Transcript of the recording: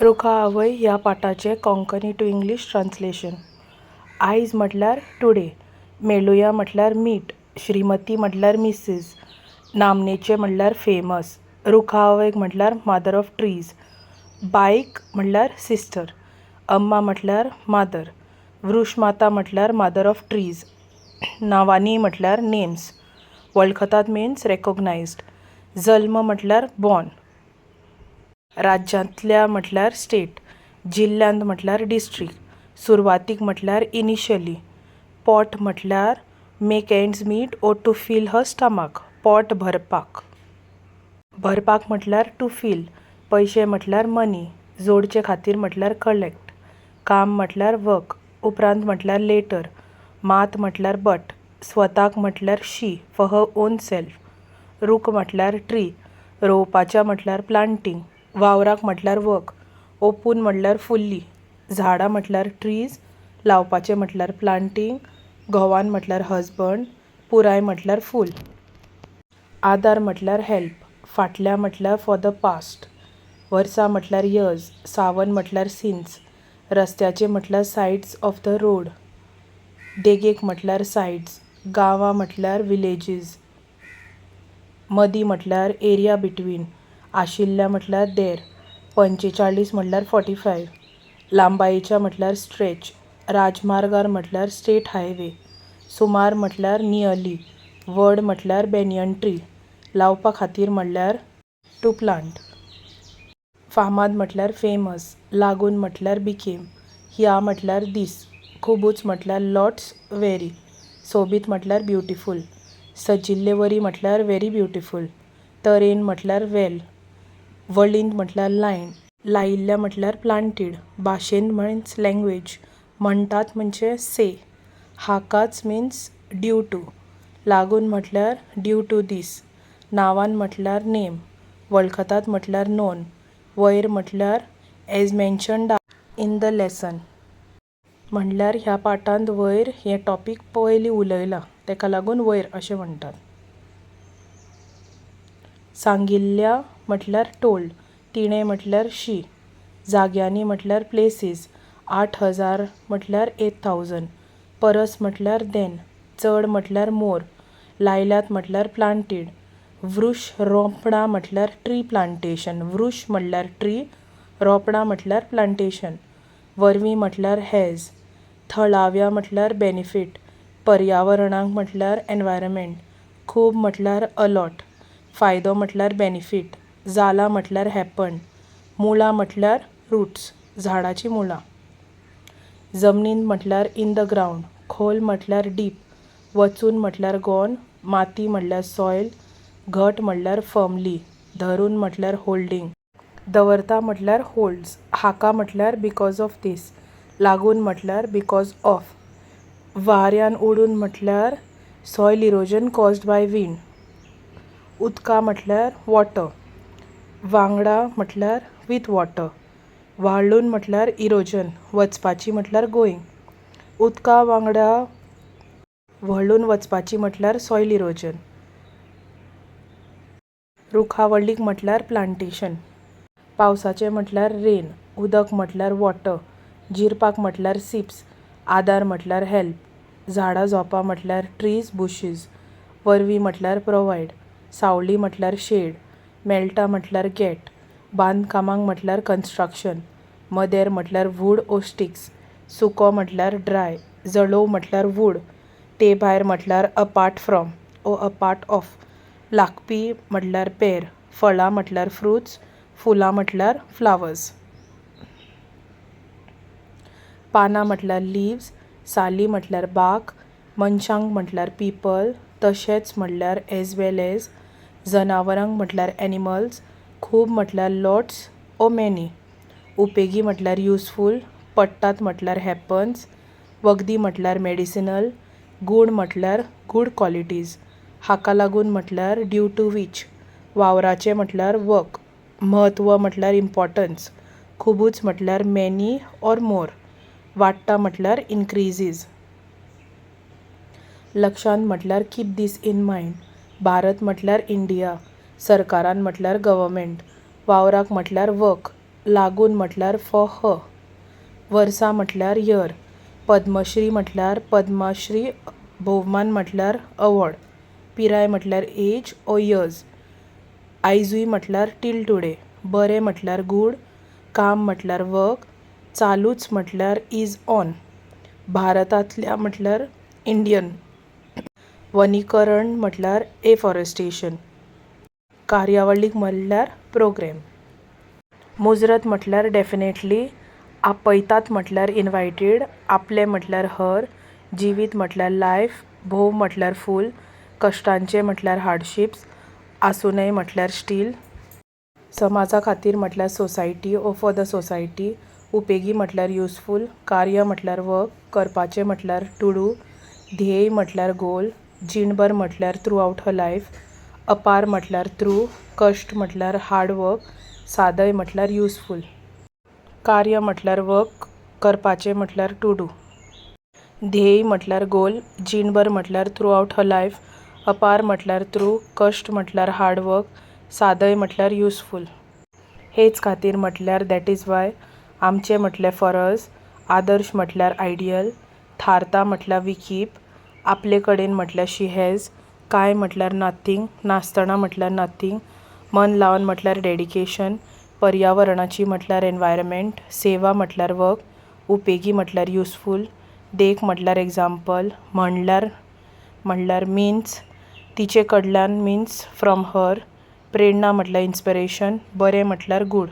रुखा आवय ह्या पाठाचें कोंकणी टू इंग्लीश ट्रान्सलेशन. आयज म्हटल्यार टुडे, मेळुया म्हटल्यार मीट, श्रीमती म्हटल्यार मिसीस, नामनेचें म्हटल्यार फेमस, रुखा आवयक म्हटल्यार मदर ऑफ ट्रीज, बायक म्हटल्यार सिस्टर, अम्मा म्हटल्यार मादर, वृक्षमाता म्हटल्यार मदर ऑफ ट्रीज, नांवांनी म्हटल्यार नेम्स, वळखतात मिन्स रेकॉग्नायज्ड, जल्म म्हटल्यार बॉर्न, राज्यांतल्या म्हटल्यार स्टेट, जिल्ल्यांत म्हटल्यार डिस्ट्रिक्ट, सुरवातीक म्हटल्यार इनिशियली, पोट म्हटल्यार make ends meet or to fill her stomach, पोट भरपाक, भरपाक म्हटल्यार टू फील, पयशे म्हटल्यार मनी, जोडचे खातीर म्हटल्यार कलेक्ट, काम म्हटल्यार वर्क, उपरांत म्हटल्यार लेटर, मात म्हटल्यार बट, स्वताक म्हटल्यार she for her own self, रूख म्हटल्यार ट्री, रोवपाच्या म्हटल्यार प्लांटींग, वावराक म्हटल्यार वर्क, ओपून म्हटल्यार फुल्ली, झाडां म्हटल्यार ट्रीज, लावपाचें म्हटल्यार प्लांटींग, घोवान म्हटल्यार हजबंड, पुराय म्हटल्यार फूल, आदार म्हटल्यार हेल्प, फाटल्या म्हटल्यार फॉर the past, वर्सां म्हटल्यार इयर्स, सावन म्हटल्यार सिन्स, रस्त्याचे म्हटल्यार सायड्स ऑफ the road, देगेक म्हटल्यार सायड्स, गांवां म्हटल्यार विलेजीस, मदीं म्हटल्यार एरिया बिटवीन, आशिल्ल्या म्हटल्यार देर, 45 म्हटल्यार 45, लांबायेच्या म्हटल्यार स्ट्रेच, राजमार्गार म्हटल्यार स्टेट हायवे, सुमार म्हटल्यार नियरली, वड म्हटल्यार बॅनियन ट्री, लावपा खातीर म्हटल्यार टू प्लांट, फामाद म्हटल्यार फेमस, लागून म्हटल्यार बिकेम, ह्या म्हटल्यार दीस, खुबूच म्हटल्यार लॉट्स वेरी, सोबीत म्हटल्यार ब्युटिफूल, सजिल्ले वरी म्हटल्यार वेरी ब्युटिफूल, तरेन म्हटल्यार वेल, वळींत म्हटल्यार लायन, लायिल्ल्या म्हटल्यार प्लांटेड, भाशेंत मिन्स लँग्वेज, म्हणटात म्हणजे से, हाकाच मिन्स ड्यू टू, लागून म्हटल्यार ड्यू टू दीस, नांवान म्हटल्यार नेम, वळखतात म्हटल्यार नोन, वयर म्हटल्यार as mentioned in the lesson. म्हणल्यार ह्या पाठांत वयर हें टॉपीक पयलीं उलयलां ताका लागून वयर अशें म्हणटात. सांगिल्ल्या म्हटल्यार टोल्ड, तिणें म्हटल्यार शी, जाग्यांनी म्हटल्यार प्लेसीस, 8000 म्हटल्यार 8000, परस म्हटल्यार दॅन, चड म्हटल्यार मोर, लायल्यात म्हटल्यार प्लांटेड, वृक्ष रोपणां म्हटल्यार ट्री प्लांटेशन, वृक्ष म्हटल्यार ट्री, रोपणां म्हटल्यार प्लांटेशन, वरवीं म्हटल्यार हॅज, थळाव्या म्हटल्यार बेनिफीट, पर्यावरणाक म्हटल्यार एनवायरमेंट, खूब म्हटल्यार अ लॉट, फायदो म्हटल्यार बेनिफीट, जाला म्हटल्यार हॅपन्ड, मुळां म्हटल्यार रुट्स, झाडाचीं मुळां, जमनींत म्हटल्यार इन the ground, खोल म्हटल्यार डीप, वचून म्हटल्यार गॉन, माती म्हटल्यार सॉयल, घट म्हटल्यार फर्मली, धरून म्हटल्यार होल्डींग, दवरता म्हटल्यार होल्ड्स, हाका म्हटल्यार because of दीस, लागून म्हटल्यार because of, वाऱ्यान ओडून म्हटल्यार soil erosion caused by wind, उदका म्हटल्यार वॉटर, वांगडा म्हटल्यार वीथ वॉटर, वाळून म्हटल्यार इरोजन, वचपाची म्हटल्यार गोईंग, उदका वांगडा व्हळून वचपाची म्हटल्यार सॉयल इरोजन, रुखावळीक म्हटल्यार प्लांटेशन, पावसाचें म्हटल्यार रेन, उदक म्हटल्यार वॉटर, जिरपाक म्हटल्यार सिप्स, आदार म्हटल्यार हेल्प, झाडां झोंपां म्हटल्यार ट्रीज बुशीज, वरवीं म्हटल्यार प्रोवायड, सावळी म्हटल्यार शेड, मेळटा म्हटल्यार गॅट, बांदकामाक म्हटल्यार कन्स्ट्रक्शन, मदेर म्हटल्यार वूड ओ स्टिक्स, सुको म्हटल्यार ड्राय, जळोव म्हटल्यार वूड, ते भायर म्हटल्यार apart from or a part of, लागपी म्हटल्यार बेर, फळां म्हटल्यार फ्रुट्स, फुलां म्हटल्यार फ्लावर्स, पानां म्हटल्यार लिव्स, साली म्हटल्यार बार्क, मनशांक म्हटल्यार पिपल, तशेंच म्हटल्यार एज वेल एज, जनावरांक म्हटल्यार एनिमल्स, खूब म्हटल्यार लॉट्स ओ मॅनी, उपेगी म्हटल्यार युजफूल, पडटात म्हटल्यार हॅपन्स, वखदी म्हटल्यार मेडिसिनल, गूण म्हटल्यार गूड क्वॉलिटीज, हाका लागून म्हटल्यार ड्यू टू वीच, वावराचें म्हटल्यार वर्क, म्हत्व म्हटल्यार इम्पॉर्टन्स, खुबूच म्हटल्यार मॅनी ऑर मोर, वाडटा म्हटल्यार इन्क्रिजीज, लक्षांत म्हटल्यार कीप दीस इन मायंड, भारत म्हटल्यार इंडिया, सरकारान म्हटल्यार गव्हर्मेंट, वावराक म्हटल्यार वर्क, लागून म्हटल्यार फॉर हर, वर्सा म्हटल्यार इयर, पद्मश्री म्हटल्यार पद्माश्री, भोवमान म्हटल्यार अवॉर्ड, पिराय म्हटल्यार एज ऑर इयर्स, आयजूय म्हटल्यार टील टुडे, बरें म्हटल्यार गूड, काम म्हटल्यार वर्क, चालूच म्हटल्यार is on, भारतांतल्या म्हटल्यार इंडियन, वनीकरण म्हटल्यार एफोरेस्टेशन, कार्यावळीक म्हणल्यार प्रोग्रेम, मुजरत म्हटल्यार डेफिनेटली, आपयतात म्हटल्यार इनवायटेड, आपलें म्हटल्यार हर, जिवीत म्हटल्यार लायफ, भोव म्हटल्यार फूल, कश्टांचें म्हटल्यार हार्डशिप्स, आसुनय म्हटल्यार स्टील, समाजा खातीर म्हटल्यार society or for the society, उपेगी म्हटल्यार युजफूल, कार्य म्हटल्यार वर्क, करपाचें म्हटल्यार टू do, ध्येय म्हटल्यार गोल, जीणभर म्हटल्यार थ्रू आवट हर लायफ, अपार म्हटल्यार थ्रू, कश्ट म्हटल्यार हार्ड वर्क, सादय म्हटल्यार युजफूल. कार्य म्हटल्यार वर्क, करपाचें म्हटल्यार टू do, ध्येय म्हटल्यार गोल, जीणभर म्हटल्यार थ्रू आवट हर लायफ, अपार म्हटल्यार थ्रू, कश्ट म्हटल्यार हार्ड वर्क, सादय म्हटल्यार युजफूल. हेच खातीर म्हटल्यार that is why, आमचें म्हटल्यार फॉर अस, आदर्श म्हटल्यार आयडियल, थारता म्हटल्यार we keep, आपले कडेन म्हटल्यार शी हॅज, कांय म्हटल्यार नथींग, नासतना म्हटल्यार नथींग, मन लावन म्हटल्यार डेडिकेशन, पर्यावरणाची म्हटल्यार एनवायरमेंट, सेवा म्हटल्यार वर्क, उपेगी म्हटल्यार युजफूल, देख म्हटल्यार एग्जाम्पल, म्हणल्यार म्हणल्यार मिन्स, तिचे कडल्यान मिन्स फ्रॉम हर, प्रेरणा म्हटल्यार इन्स्पिरेशन, बरें म्हटल्यार गूड.